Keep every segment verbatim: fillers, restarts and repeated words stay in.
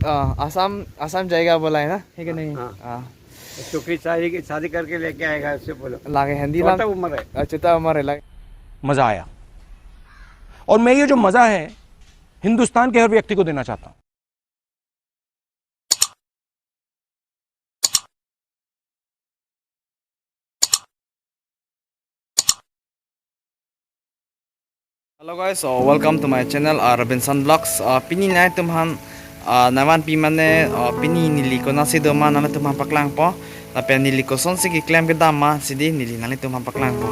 हाँ, आसाम, आसाम जाएगा बोला है ना? है कि नहीं? हाँ। हाँ। छोकरी शादी की, शादी करके लेके आएगा, उससे बोलो। लागे हिंदी छोटा ला उम्र है। हाँ, छोटा उम्र है, लागे। मजा आया। और मैं ये जो मजा है, हिंदुस्तान के हर व्यक्ति को देना चाहता हूँ। Hello guys, so welcome to my channel, uh, Robinson Vlogs. Uh, pini nangtum aphan, uh, nangvanpi mane, uh, pini neli konatsi do ma nangtum aphan paklangpo. Lapen neli kosonsi keklem kedam ma si di neli nangtum aphan paklangpo.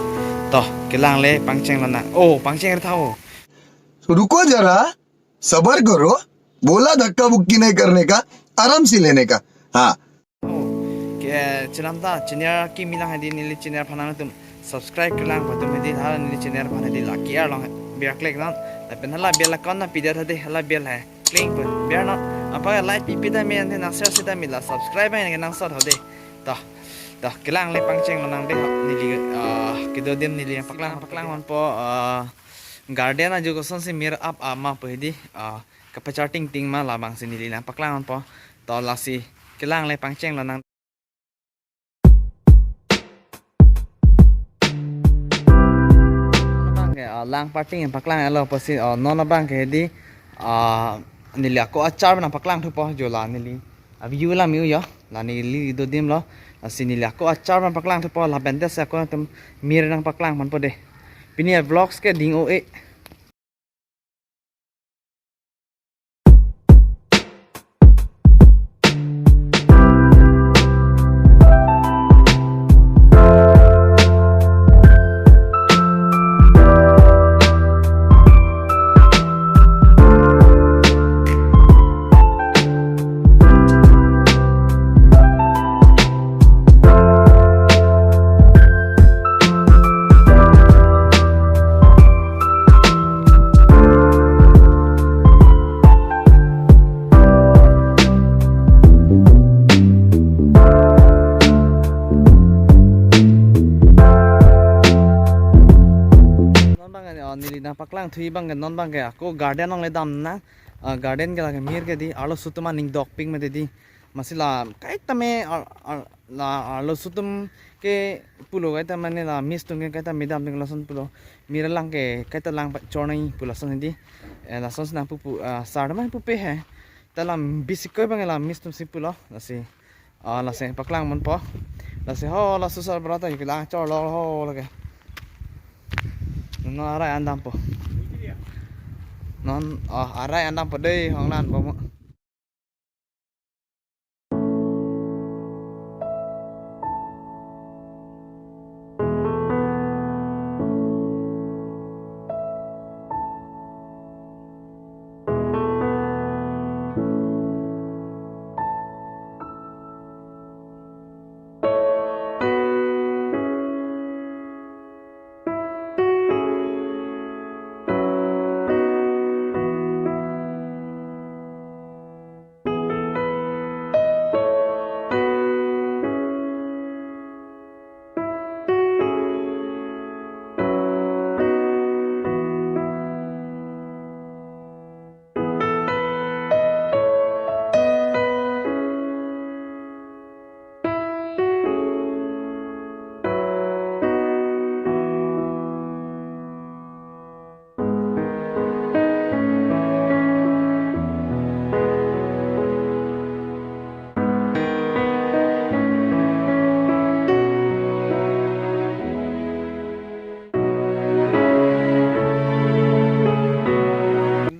To, kelang le pangcheng lonang. Oh, pangcheng re tha o. तो रुको जरा, सबर करो, बोला धक्का बुक्की नहीं करने का, आराम से लेने का। हाँ। Oh, ke, chelam ta, channel kimi lang hedi neli channel aphan nangtum subscribe kelang pu atum hedi, ha neli channel aphan hedi la ke-er long biar klik non. Lapen hala bell icon na pidet hedi, hala bell hai kling pu biar non. Apa like pipi ta me ante nang share sita me la subscribe hai nang sot hedi. To, to, kelang le pangcheng lonang de, neli, ah, kedo adim neli paklang, paklang lonpo, ah, garden ajo kosonsi mir ap ama pu hedi, ah, kapachar tingting ma labangsi neli nangpaklang lonpo. To lasi kelang le pangcheng lonang. Abang ke, ah, lang parting paklang alo pasi, ah, non abang ke hedi, ah, neli ako achar nangpaklang thupo jo la neli. Abi yu la miu yo, la neli do adim lo, lasi neli ako achar nangpaklang thupo lapen te si ako atum mir nangpaklang ponpo de. Pini a vlogs ke ding o e. Non abang ke, oh, neli nangpaklang thuji abang ke non abang ke ako garden along le damnang, ah, garden ke lake mir ke di arlo sutum aning dok pik mati di. Masi la kaita me ar-, ar-, la arlo sutum ke pulo kaita mane la miss atum ke kaita me dam pik lason pulo. Mir alang ke kaita lang pachor nangji pu lason hedi. Eh, lasonsi nangpu pu, ah, sar ma pupe he. Ta lam bisi koi abang la miss atum si pulo. Lasi, ah, lasi paklang ponpo. Lasi ho la susar bra ta yuk lang chor lo ho lake. Non arai an dampo. Non, ah, arai an dampo de hong lan po mo.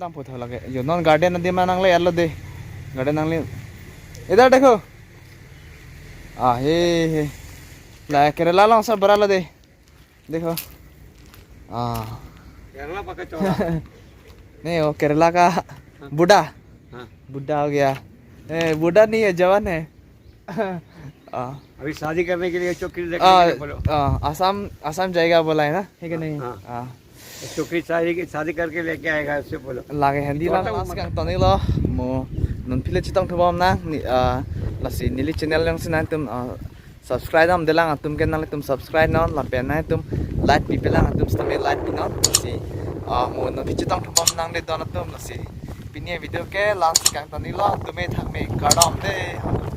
Dam putho lake. Yo, non garden adim nangle arlo de. Garden nangle. Idhar dekho. Ah, he, he. La Kerala along sa baralo de. देखो। हाँ। केरला पका चौड़ा। नहीं, वो केरला का बूढ़ा। हाँ। बूढ़ा हो गया। ए, बूढ़ा नहीं है, जवान है। हाँ। अभी शादी करने के लिए छोकरी देखने के लिए बोलो। हाँ, आसाम, आसाम जाएगा बोला है ना? है कि नहीं? हाँ। हाँ। छोकरी शादी की, शादी करके लेके आएगा, उससे बोलो। Lake handi lang, छोटा उम्र। Askang tonilo, mo non pile chetong thubom nang, ni, ah, lasi neli channel yang sinan tum, ah, subscribe damdelang atum ke nanglitum subscribe non, lapen nangtum like pipelang atum sitame like pinon, lasi, ah, mo non pile chetong thubom nang de don atum, lasi Pini video ke lasi kangtonlo, tumi thakme kardom de.